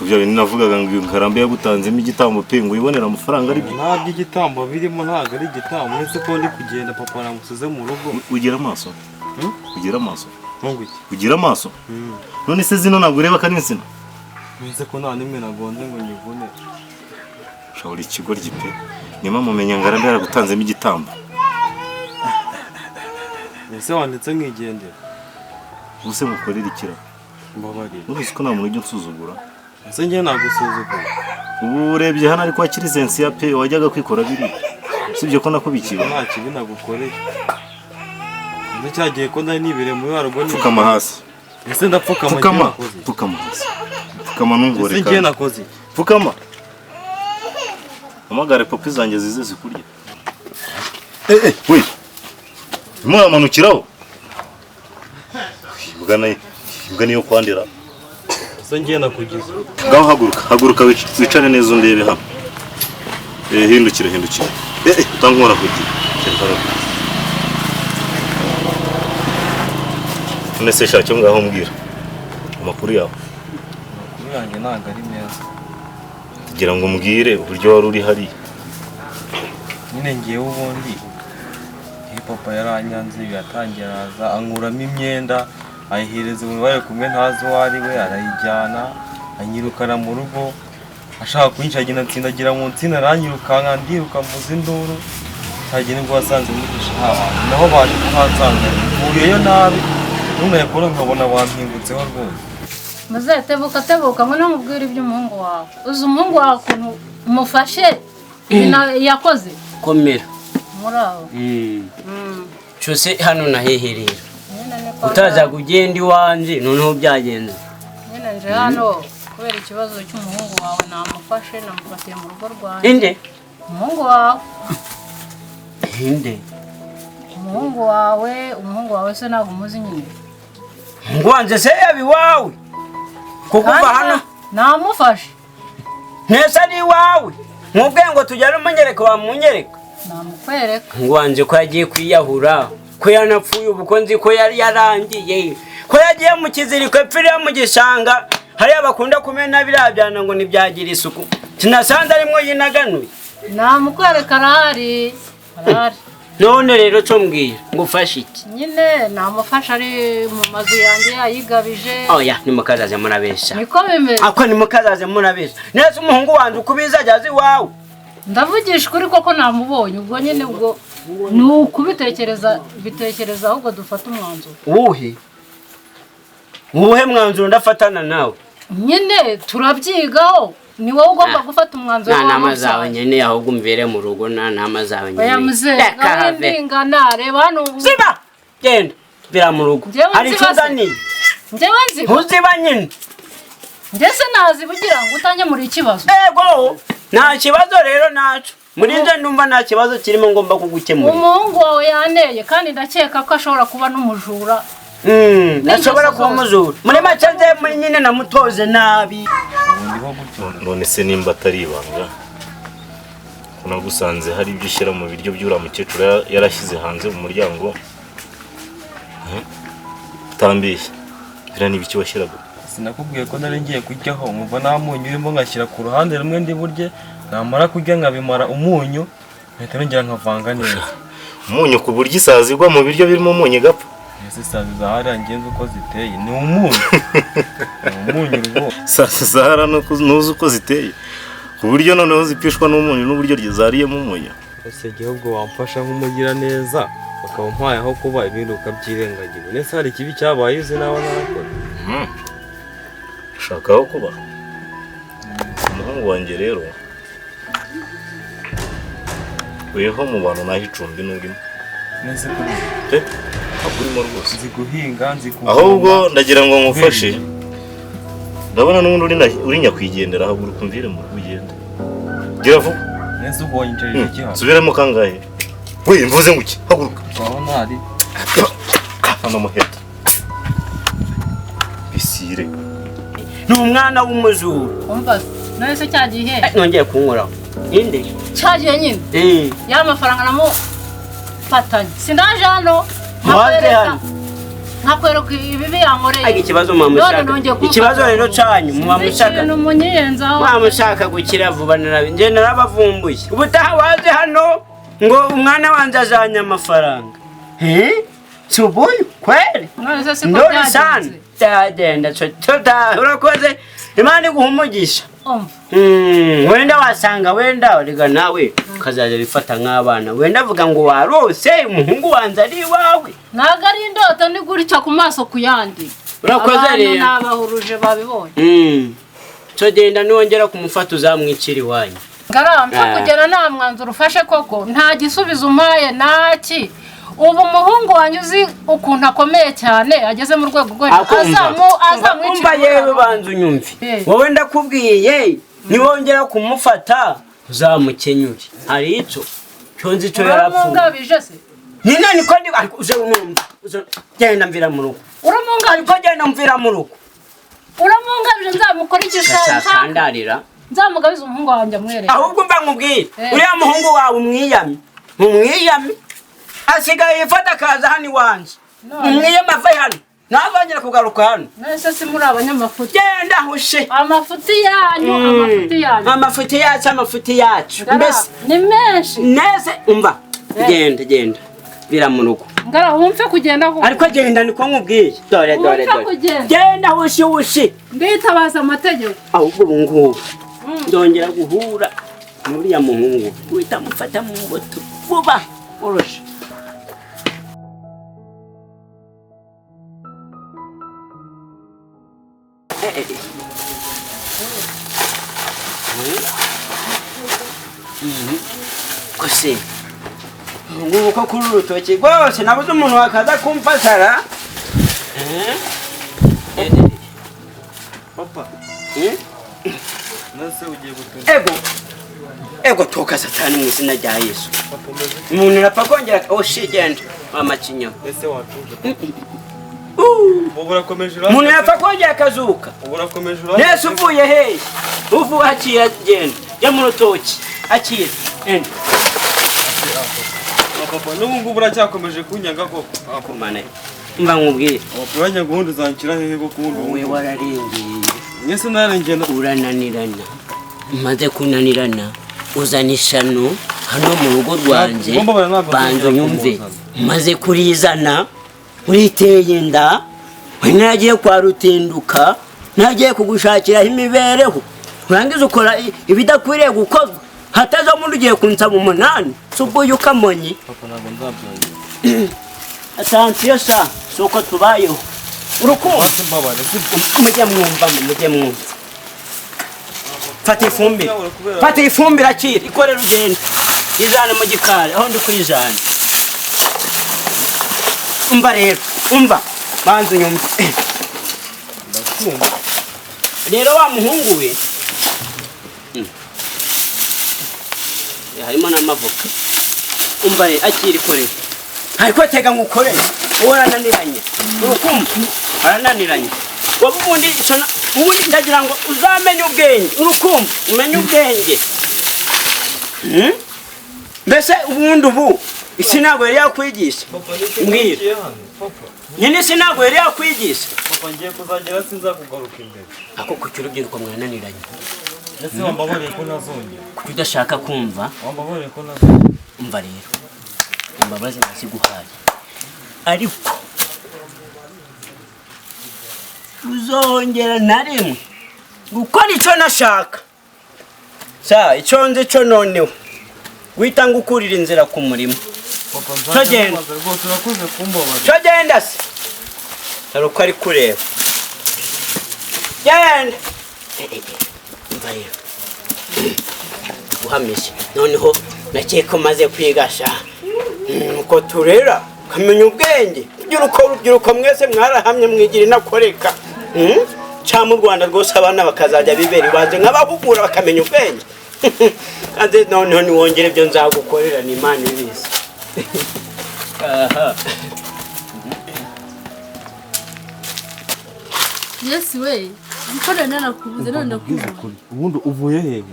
Ibyo bintu navugaga ngo Ngarambe yagutanzemo igitambo pe, ngo wibonere amafaranga, ari byo? Nta by'igitambo birimo, ntabwo ari igitambo. Uretse ko ndi kugenda, papa namusize mu rugo. Ugira amaso? Hmm? Ugira amaso? Ntungu iki? Ugira amaso? None se zino ntabwo ureba ko ari insina? Uretse ko nta n'imwe nagonze ngo nyivune. Shawuri, ikigoryi pe! Niyo mpamvu umenya Ngarambe yaragutanzemo igitambo. Ese wanditse nkigendera? Ubuse mukorera ikira? Mbabarira. Uruzi ko nta muntu ujya unsuzugura. Ese njye nagusuzugura? Ubu urebye hano ariko hakiri sensiya pe, wajyaga kwikora biriya, usibye ko nakubikiye. Nta kibi nagukoreye. Ese cyagiye ko nari nibereye muri wa rugo ni Pfukama hasi. Ese ndapfukama, njye Pfukama. nakoze iki? Pfukama hasi, pfukama, ntungore. Ese njye Kandi nakoze iki? Pfukama, hamagare popi zanjye zize zikurye. Eh eh, we, muramanukiraho imbwa imbwa niyo kwandira. Ese njye nakugize? Ngaho haguruka, haguruka, wicare neza undebe hano. Eh, hindukira, hindukira. Eh eh, utankora ku gihe. None se shaka ngaho mbwira amakuru yawe. Amakuru yanjye ntabwo ari meza. Kugira ngo umbwire uburyo wari uri hariya. Nyine ngewe ubundi iyo papa yaranyanze, yatangiye araza ankuramo imyenda, ayihereza umuntu bari kumwe ntazi uwo ari we, arayijyana, anyirukana mu rugo, ashaka kunyica, agenda atsindagira mu nsina, aranyirukanka, ndiruka, mvuza induru. Cyagiye nibwo wasanze mugisha hantu naho baje kuhansanga, mvuyeyo nabi none kubona nkabona bampingutseho rwose. Muzehe, tebuka, tebuka ngo namubwire iby'umuhungu wawe. Uzi umuhungu wawe ukuntu umufashe ibintu yakoze? Komera. Muri aho. Cyose hano naheherera. Nyine ni kwa Utaza kugenda iwanje, noneho byagenze. Nyine nje hano kubera ikibazo cy'umuhungu wawe. Namufashe, namufatiye mu rugo rwanjye. Inde? Umuhungu wawe. Inde? Umuhungu wawe, umuhungu wawe. Se ntabwo umuzi nyine? Ngwanze se yaba iwawe kuko uva hano? Namufashe. Ntese ari iwawe, nkubwiye ngo tujyane umunyereka, wamunyereka? Namukwereka. Ngwanze ko yagiye kwiyahura, ko yanapfuye ubu, ko nzi ko yari yarangiye, ko yagiye mu kiziriko epfiriya mu gishanga hariya bakunda kumena biriya byana ngo ntibyagira isuku, sinasanze arimwo yinaganuye. Namukwereka, arahari, arahari. None rero cyo mbwira ngo ufashe iki? Nyine namufashe ari mu mazu yanjye yayigabije. Oya, nimukazaze murabesha. Niko bimeze. Ako nimukazaze murabesha neza, umuhungu wanjye uko ubizi ajya azi iwawe. Ndavugisha ukuri koko, namubonye. Ubwo nyine ubwo ni ukubitekereza bitekereza, ahubwo dufate umwanzuro. Wuhe? Wuhe mwanzuro ndafatana nawe? Nyine turabyigaho, ni wowe ugomba gufata umwanzuro. Nta nama w'ababyeyi. zawe nkeneye, ahubwo umvire mu rugo, nta nama zawe Oya nkeneye. muzehe, Reka ngaho have. ndingana, reba hano Ziba, genda, vira mu rugo. Njyewe Hari icyo nziba se? uzaniye? Njyewe nziba? Ntuziba nyine. Njye se naziba ugira ngo utanyemura ikibazo? Ego, nta kibazo rero naco muri nje, ndumva nta kibazo kirimo ngomba kugukemurira. Umuhungu wawe yaneye, kandi ndakeka ko ashobora kuba n'umujura. Ashobora kuba umujura, muri make nze muri nyine namutoze nabi. Ndiho gutyo. None se nimba atari ibanga, ko nagusanze hari ibyo ushyira mu biryo by'uriya mukecuru yarashyize hanze mu muryango? Eh? Utambeshye, biriya ni ibiki washyiraga? Sinakubwiye ko nari ngiye kuryaho, nkumva nta munyu urimo, ngashyira ku ruhande rumwe ndi burye, namara kurya nkabimara umunyu, nkahita nongera nkavanga neza. Umunyu, ku buryo isazi igwa mu biryo birimo umunyu igapfa? Ese isazi za hariya ngenzi uko ziteye ni umunyu, ni umunyu rwose. Isazi zahara ntuzi uko ziteye, ku buryo noneho zipfishwa n'umunyu n'uburyo zariyemo umunyu? Ese igihugu wamfasha nk'umugiraneza, ukaba umpaye aho kuba, ibindi ukabyirengagiza? Ndetse hari ikibi cyabaye uzi nawe narakora? Ushaka aho kuba, umuhungu wanjye rero, weho mu bantu naho icumbi n'urimo. Nese kuri Pe, ntabwo urimo rwose. Nzi guhinga, nzi kuvoma. Ahubwo ndagira ngo ngufashe, ndabona n'ubundi uri nyakwigendera. Haguruka umvire mu rugo ugende, gira vuba. Nese ubwo wanyicarije iki hano? Subiramo kangahe we? Mvuze ngo iki? Haguruka. Urabona hari Hano muheto bisire. Ni umwana w'umujura. Umva, none se cya gihe Eh, nongeye kunkoraho inde? Cya gihe nyine Eh, ya mafaranga namufatanye, sinaje hano Waje nkakwereka. hano. Nkakwereka ibibi yankoreye. Ariko ikibazo mwamushaka, ikibazo rero cyanyu mwamushaka, mwamushaka gukira vuba. Narabi nje narabavumbuye. Ubutaha waje hano ngo umwana wanjye azanye amafaranga, subuyu kweli ndori sana byagenda. Urakoze, Imana iguha umugisha. Wenda wasanga wenda rega nawe ukazajya bifata nk'abana, wenda avuga ngo warose umuhungu wanjye ari iwawe. Ntabwo ari indoto, ni gutya ku maso ku yandi. Urakoze rero, n'abahuruje babibonye. Cyo genda, niwongera kumufata uzamwicira iwanyu. Ngarampa kugera nta mwanzuro ufashe koko, nta gisubizo umpaye ntaki. Ubu umuhungu wanjye uzi ukuntu akomeye cyane, ageze mu rwego rwo Azamwicira. Yewe, banza unyumve wowe, ndakubwiye niwongera kumufata uzamukenyure. Hari icyo cyo nzi cyo yarapfuye. Uramungabije se? Nyine niko ndi, ariko uze unumva, genda mvira mu rugo. Uramungabije? Ariko genda mvira mu rugo. Uramungabije, nzamukora iki? Sandarira. Nzamugabize umuhungu wanjye amwereke. Ahubwo mva nkubwire, uriya muhungu wawe umwiyame, umwiyame, asigaye yifata akaza hano iwanjye. Umwiyame ave hano, ntazongera kugaruka hano. Nese si muri abanyamafuti? Genda hushe. Amafuti yanyu, amafuti yanyu. Amafuti yacu, amafuti yacu mbese ni menshi. Nese umva, genda, genda vira mu rugo. Ngara wumve kugenda ko. Ariko genda niko nkubwiye, dore dore dore, genda hushi hushi. Nditabaza amategeko. Ahubwo ubu ngubu ndongera guhura n'uriya muhungu uhita mufata mu mbuto vuba urusha. Kose ngubu ko kuri urutoki rwose nabuze umuntu wakaza kumfasara. Papa, nase ugiye gutunda? Ego ego, toka satani mu izina rya Yesu. Umuntu arapfa kongera oshigenda amakinyo. Ese wacuje? Umuntu yapfa kongera akazuka. Nese uvuye hehe? Uvuye akira, genda jya mu rutoki akira. Papa, n'ubu ngubu uracyakomeje kunyanga koko? Kumane mba nkubwire. Urajya guhundi uzanshyira hehe ko kuwundi? Wowe wararengeye. Mwese narengeye. Urananirana, umaze kunanirana uzana ishano hano mu rugo rwanjye. Banza unyumve, umaze kurizana uriteye inda, we naragiye kwa Rutinduka, nagiye kugushakiraho imibereho, urangiza ukora ibidakwiriye gukorwa. Hataza umuntu ugiye kunsaba 8 si ubwo uyu ukamonye. Papa, ntabwo nzabyongera. Atansiyo sa si uko tubayeho urukundo. Mujye mwumva, mujye mwumva. Fata ifumbire, fata ifumbire, akira ikorera ugenda ijana mu gikari aho ndi kuyijana. Umva rero, umva banza unyumve rero wa muhungu we, harimo n'amavoka. Umva rero, akira ikorera, ariko tega ngo ukorere, wowe urananiranye urukumva, arananiranye wowe. Ubundi ubundi ndagira ngo uzamenye ubwenge, urukumva, umenye ubwenge. Mbese ubundi ubu isi ntabwo yari yakwigisha? Mbwira nyine, isi ntabwo yari yakwigisha? Papa, ngiye kuzagera sinzakugaruka imbere. Ako kuki urubyiruko mwananiranye? Ese wambabariye ko ntazongera? Kuki udashaka kumva? Wambabariye ko ntazongera? Umva rero, imbabazi naziguhaye, ariko uzongera na rimwe gukora icyo nashaka sa icyo nzi cyo noneho wita ngo ukurira inzira ku murimo. Papa, Cyo genda. Rwose urakoze kumbabarira. Cyo genda se, dore uko ari kureba, genda. Umva rero, guhamisha noneho nakeka umaze kwigasha nuko turera ukamenya ubwenge. Urubyiruko, urubyiruko mwese mwarahamye mwigira inakoreka cyangwa mu Rwanda rwose abana bakazajya bibera ibanze nk'abahugura bakamenya ubwenge. Kandi noneho niwongere ibyo nzagukorera ni Imana ibizi. Aha. Yesu we, gukora narakubuze none ndakubona. Ubundi uvuye hehe?